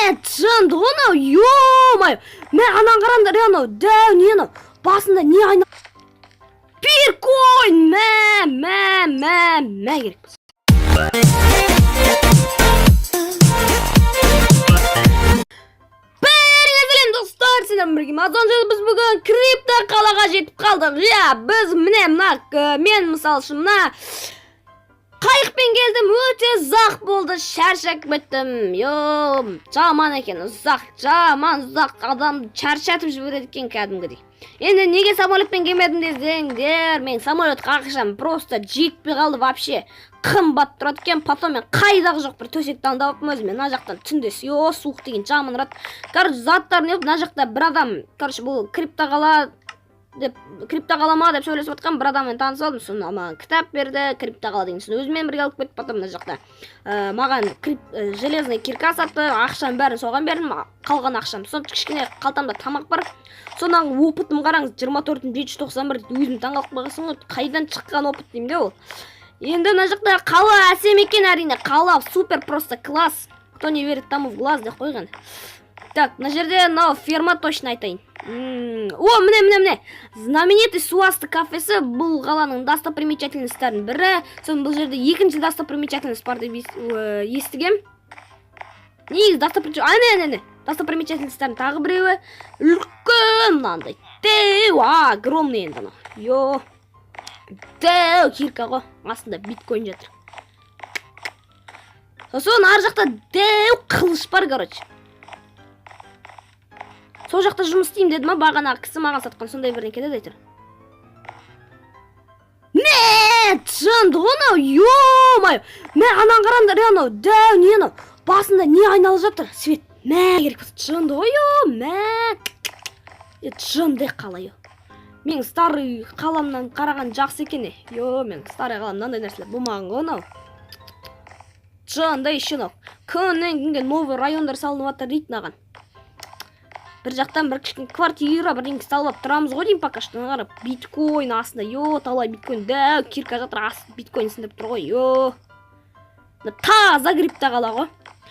Жынды ғой мынау, ё-моё! Мә, ананы қараңдар, е, анау дәу не анау? Басында не айна? Биткоин! Мә, мә, мә, мә, керек болса. Бәріңе сәлем, достар! Сіздермен бірге Мазон, және біз бүгін крипто қалаға жетіп қалдық. Иә, біз міне мына мен, мысалы үшін, мына қайықпен келдім, өте ұзақ болды, шаршап кеттім. Йо, жаман екен, ұзақ, жаман ұзақ, адамды шаршатып жібереді екен кәдімгідей. Енді неге самолетпен келмедім десеңдер, мен самолетқа ақшам просто жетпей қалды вообще. Қымбат тұрады екен, потом мен қайдағы жоқ бір төсек таңдап алыппын өзіме. Мына жақтан түнде, йо, суық деген жаман ұрады. Короче, заттар не, мына жақта бір адам, короче, бұл криптоқала деп, криптоқала ма деп сөйлесіп жатқан бір адаммен танысып алдым. Соны маған кітап берді, криптоқала деген, соны өзімен бірге алып кетті. Потом мына жақта маған железный кирка сатты, ақшаның бәрін соған бердім, қалған ақшам. Соны кішкене қалтамда тамақ бар. Сонан опытым қараңыз, 24 791, өзім таңқалып қалғансың ғой, қайдан шыққан опыт деймін де ол. Енді мына жақта қала әсем екен, әрине, қала супер, просто класс. Кто не верит, тому в глаз деп қойған. Так, мына жерде мынау ферма, точно айтайын. О, міне, міне, міне, знаменитый су асты кафесі, бұл қаланың достопримечательностьтарының бірі. Сосын бұл жерде екінші достопримечательность бар деп естігем. Негізі әне, әне, әне, достопримечательностьтардың тағы біреуі, үлкен мынандай дәу, огромный. Енді анау, йо, дәу кирка ғой, астында биткоин жатыр. Сосын ар жақта дәу қылыш бар. Короче, сол жақта жұмыс істеймін деді ма бағанағы кісі маған сатқан, сондай бірдеңке деді әйтеуір. Мә, жынды ғой мынау, ё-моё! Мә, ананы қараңдар, е, анау дәу не анау? Басында не айналып жатыр, свет? Мә, керек болса, жынды ғой, ё, мә, е, жынды қала, ё. Менің старый қаламнан қараған жақсы екен, е. Ё, мен старый қалам мынандай нәрселер болмаған ғой. Мынау жынды еще, мынау күннен күнге новый райондар салынып жатыр дейді мынаған. Бір жақтан бір кішкене квартира, бірдеңке салып алып тұрамыз ғой деймін пока что. Мына қара, биткоин астында, ё, талай биткоин, дәу кирка жатыр, асты биткоин сындырып тұр ғой, ё. Мына таза крипто қала ғой.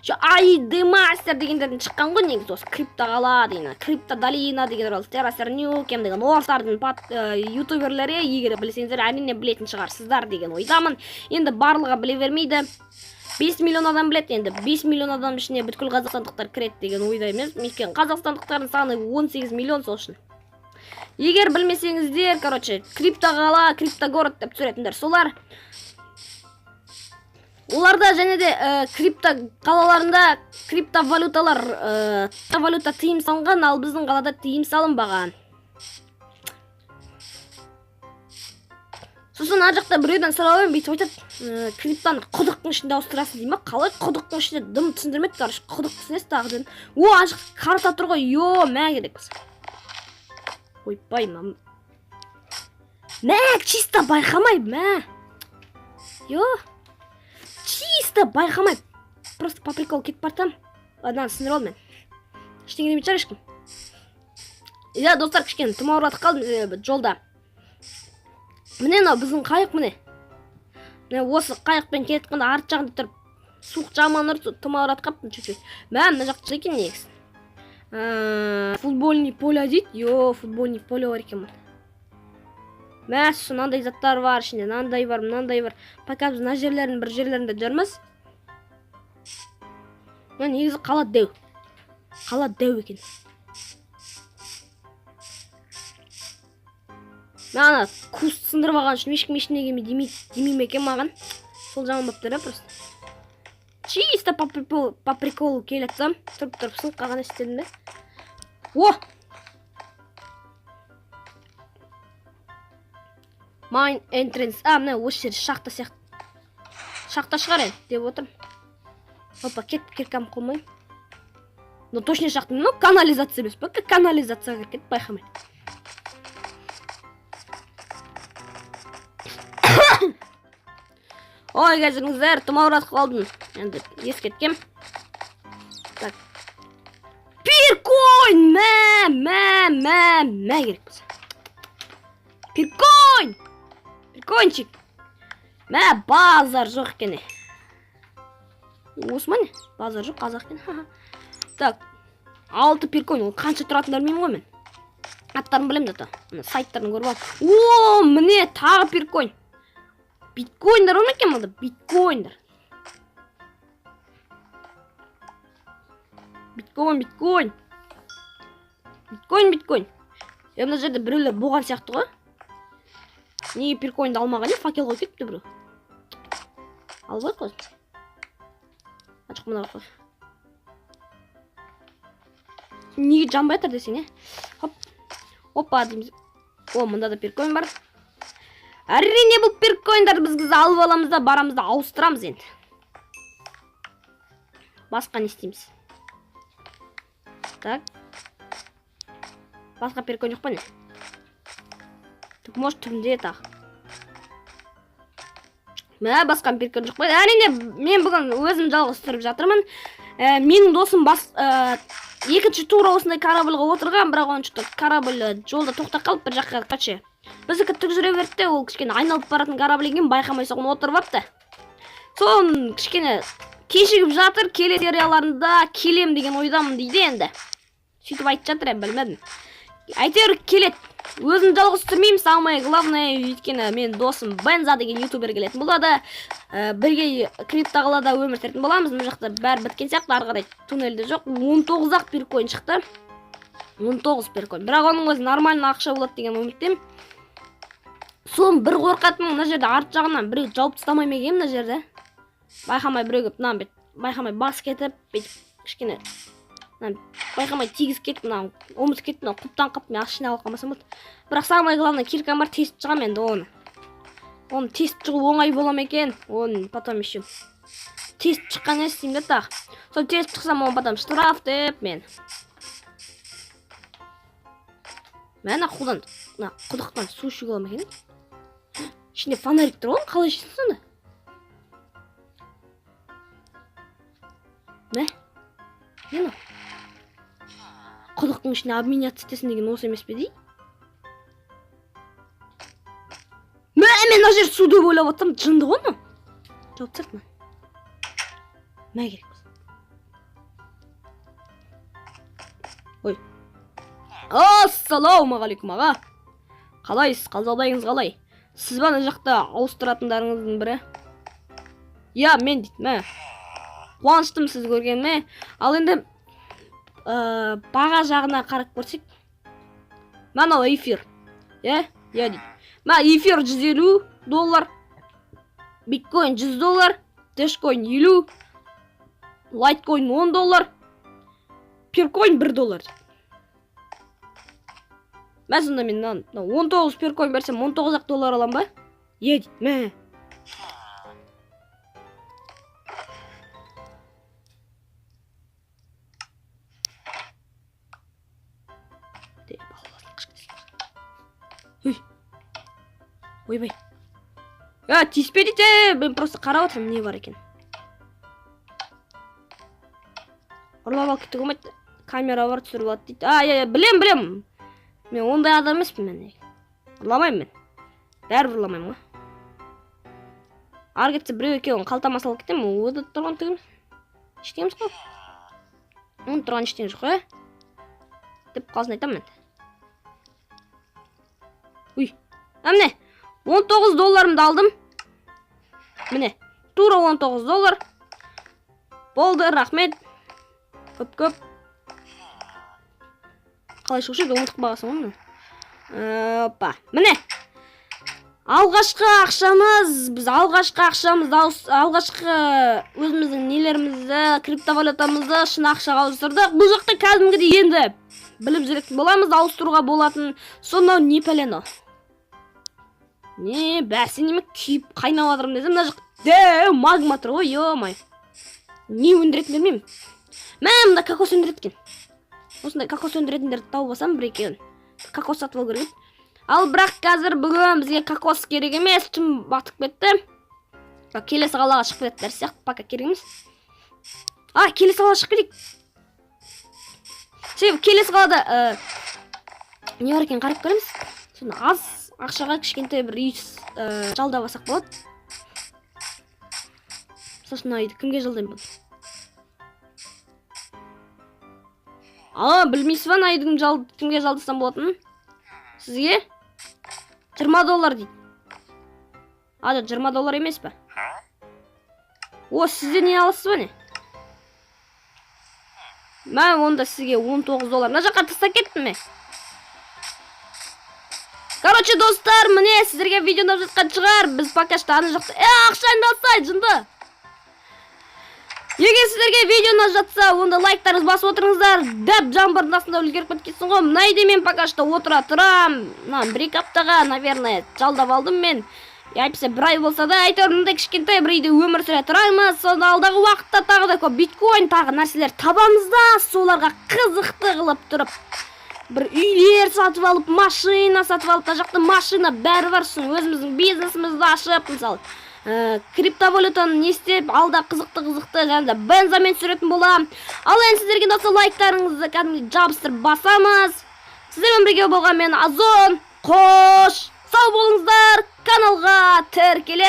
Еще айды мастер дегендерден шыққан ғой негізі осы крипто қала деген, крипто долина деген туралы. Террасер Нюкем деген орыстардың ютуберлері, егер білсеңіздер, әрине, білетін шығарсыздар деген ойдамын. Енді барлығы біле бермейді, 5 миллион адам біледі. Енді 5 миллион адам ішіне бүткіл қазақстандықтар кіреді деген ойда емес, өйткені қазақстандықтардың саны 18 миллион. Сол үшін егер білмесеңіздер, короче, криптоқала, криптогород деп түсіретіндер солар. Оларда және де крипто қалаларында криптовалюталар, валюта тыйым салынған, ал біздің қалада тыйым салынбаған. Сосын ар жақта біреуден сұрап едім, бүйтіп айтады: Криптоны құдықтың ішінде ауыстырасың дей ма, қалай құдықтың ішінде?» Дым түсіндірмеді. Короче, құдық түсінесіз тағы дедім. О, ана жақта карта тұр ғой, ё, мә, керек болса. Ойбай, мә, чисто байқамай, мә, ё, чисто байқамай, просто по приколу кетіп бара жатамын, ананы сындырып алдым мен. Ештеңе демейтін шығар ешкім. Иә, достар, кішкене тұмауратып қалдым жолда. Міне, мынау біздің қайық, міне, міне, осы қайықпен келе жатқанда арт жағында тұрып суық жаман ұрды, тұмауратып қалыппын чуть чуть. Мә, мына жақта екен негізі. Футбольный поле дейді, ё, футбольный поле бар екен мында. Мә, сосын мынандай заттар бар ішінде, мынандай бар, мынандай бар. Пока біз мына жерлердің бір жерлерінде жүрміз. Мына негізі қала дәу, қала дәу екен. Мә, ана куст сындырып алған үшін ешкім ештеңе демейді, демей ме екен маған? Сол жаман болып тұр, просто чисто по приколу келе жатсам, тұрып тұрып сынып қалған істедім де. О, mine entrance, а міне, осы жер шахта сияқты, шахта шығар енді деп отырмын. Опа, кет, киркамды қоймаймын. Ну точно шахта, ну канализация емес па? Канализацияға кіріп кетті байқамай. Ой, кешіріңіздер, тұмауратып қалдым, енді ескерткем. Так, биткоин, мә, мә, мә, мә, керек болса, биткоин, биткоинчик. Мә, базар жоқ екен, е. Осы ма, не, базар жоқ, қазақ екен. Так, 6 перкоин, ол қанша тұратынын білмеймін ғой мен. Аттарын білемін зато. Мына сайттарын көріп алып. О, міне тағы перкоин. Биткоиндар бар ма екен мұнда? Биткоиндар. Биткоин, биткоин. Биткоин, биткоин. Мына жерде біреулер болған сияқты ғой. Неге перкоинді алмаған, не? Факел қойып кетіпті біреу. Алып алайық қой. Ашық мына қой. Неге жанбай жатыр десең, е? Хоп. Опа дейміз. О, мында да перкоин бар. Әрине, бұл перкоиндарды біз қазір алып аламыз да, барамыз да ауыстырамыз енді. Басқа не істейміз? Так. Басқа перкоин жоқ па не? Так, может, түбінде тағы. Мә, басқа перкоин жоқ па? Әрине, мен бүгін өзім жалғыз түсіріп жатырмын. Менің досым екінші тура осындай корабльға отырған, бірақ оның что-то корабль жолда тоқтап қалып бір жаққа, короче. Біздікі тік жүре берді де, ол кішкене айналып баратын корабль екен, байқамай соған отырып алыпты. Соны кішкене кешігіп жатыр, келесі серияларында келем деген ойдамын дейді енді. Сөйтіп айтып жатыр, енді білмедім. Әйтеуір келеді. Өзім жалғыз түсірмеймін, самое главное, өйткені мен досым Бенза деген ютубер келетін болады. Бірге криптоқалада өмір сүретін боламыз. Мына жақта бәрі біткен сияқты, ары қарай туннельде жоқ. 19 ақ перкоин шықты. 19 перкоин. Бірақ оның өзі нормально ақша болады деген үміттемін. Соны бір қорқатыным, мына жерде арт жағынан біреу жауып тастамай ма екен мына жерде? Байқамай біреу келіп, мынаны бүйтіп, байқамай бас кетіп, бүйтіп кішкене мынаны байқамай тигізіп кетіп, мынаны ұмытып кетіп, мынау құптан қалып, мен ащыны алып қалмасам болды. Бірақ самое главное, киркам бар, тесіп шығамын енді оны. Оны тесіп шығу оңай бола ма екен? Оны потом еще тесіп шыққан не істеймін да тағы. Сол тесіп шықсам, оны потом штраф деп мен. Мә, ана құдан, мына құдықтан су ішуге бола ма екен? Ішінде фонарик тұр ғой, қалай ішесің сонда? Мә? Не мынау? Құдықтың ішіне обменяться етесің деген осы емес пе дей? Мә, мен мына жер су деп ойлап отырмын, жынды ғой мынау. Жауып тастады мына. Мә, керек болса. Ой. Ассалаумағалейкум, аға. Қалайсыз, қал жағдайыңыз қалай? Сіз ба ана жақта ауыстыратындарыңыздың бірі? Иә, мен дейді, мә. Қуаныштымын сізді көргеніме. Ал енді баға жағына қарап көрсек. Мынау эфир. Иә, иә дейді. Мә, эфир 150 доллар. Биткоин 100 доллар. Дэшкоин 50. Лайткоин 10 доллар. Перкоин 1 доллар. Мә, сонда мен мына 19 перкоин берсем, 19 ақ доллар алам ба? Иә дейді, мә. Ой. Ойбай. А, тиіспе дейді, мен просто қарап отырмын, не бар екен. Ұрлап алып кетуге болмайды. Камера бар, түсіріп алады дейді. А, иә, иә, білем, білем. Мен ондай адам емеспін мен. Ұрламаймын мен. Бәрібір ұрламаймын ғой. Ары кетсе біреу екеуін қалтама салып кетемін, онда тұрған түгім. Ештеңе емес қой. Оның тұрған ештеңе жоқ, ә? Деп қалсын айтамын енді. Уй. А, міне. 19 долларымды алдым. Міне. Тура 19 доллар. Болды, рахмет. Көп-көп. Қалай шығушы еді, ұмытып қалғансың ғой мұны. Опа. Міне. Алғашқы ақшамыз, біз алғашқы ақшамызды алғашқы өзіміздің нелерімізді, криптовалютамызды шын ақшаға ауыстырдық. Бұл жақта кәдімгідей енді біліп жүретін боламыз, ауыстыруға болатын. Сонау не пәле анау? Не, бәсе неме күйіп қайнап жатырмын десем, мына жақ дәу магма тұр ғой, ё-моё. Не өндіретінін білмеймін. Мә, мында кокос өндіреді екен. Осындай кокос өндіретіндерді тауып алсам бір екеуін. Кокос сатып алу керек еді. Ал бірақ қазір бүгін бізге кокос керек емес, түн батып кетті. Бірақ келесі қалаға шығып кететін сияқты, пока керек емес. А, келесі қалаға шығып кетейік. Себебі келесі қалада не бар екенін қарап көреміз. Сонда аз ақшаға кішкентай бір үй жалдап алсақ болады. Сосын мына үйді кімге жалдаймын бұны? А, білмейсіз ба, мына үйдің кімге жалдасам болатынын? Сізге 20 доллар дейді. А, жоқ, 20 доллар емес па? О, сізден не аласыз ба, не? Мә, онда сізге 19 доллар. Мына жаққа тастап кеттім ме? Короче, достар, міне, сіздерге видео ұнап жатқан шығар. Біз пока что ана жақта. Е, ақшаңды алсай, жынды. Егер сіздерге видео ұнап жатса, онда лайктарыңызды басып отырыңыздар. Дәп жаңбырдың астында үлгеріп кеткенсің ғой. Мына үйде мен пока что отыра тұрам. Мына бір екі аптаға, наверное, жалдап алдым мен. Әйтпесе бір ай болса да, әйтеуір мындай кішкентай бір үйде өмір сүре тұрамыз. Сонда алдағы уақытта тағы да көп биткоин, тағы нәрселер табамыз да, соларға қызықты қылып тұрып бір үйлер сатып алып, машина сатып алып, мына жақта машина бәрі бар. Сосын өзіміздің бизнесімізді ашып, мысалы, криптовалютаны не істеп, алда қызықты қызықты жаңағыдай бензамен түсіретін боламын. Ал енді сіздерге ұнаса, лайктарыңызды кәдімгідей жабыстырып басамыз. Сіздермен бірге болған мен, Азон. Қош сау болыңыздар, каналға тіркеле.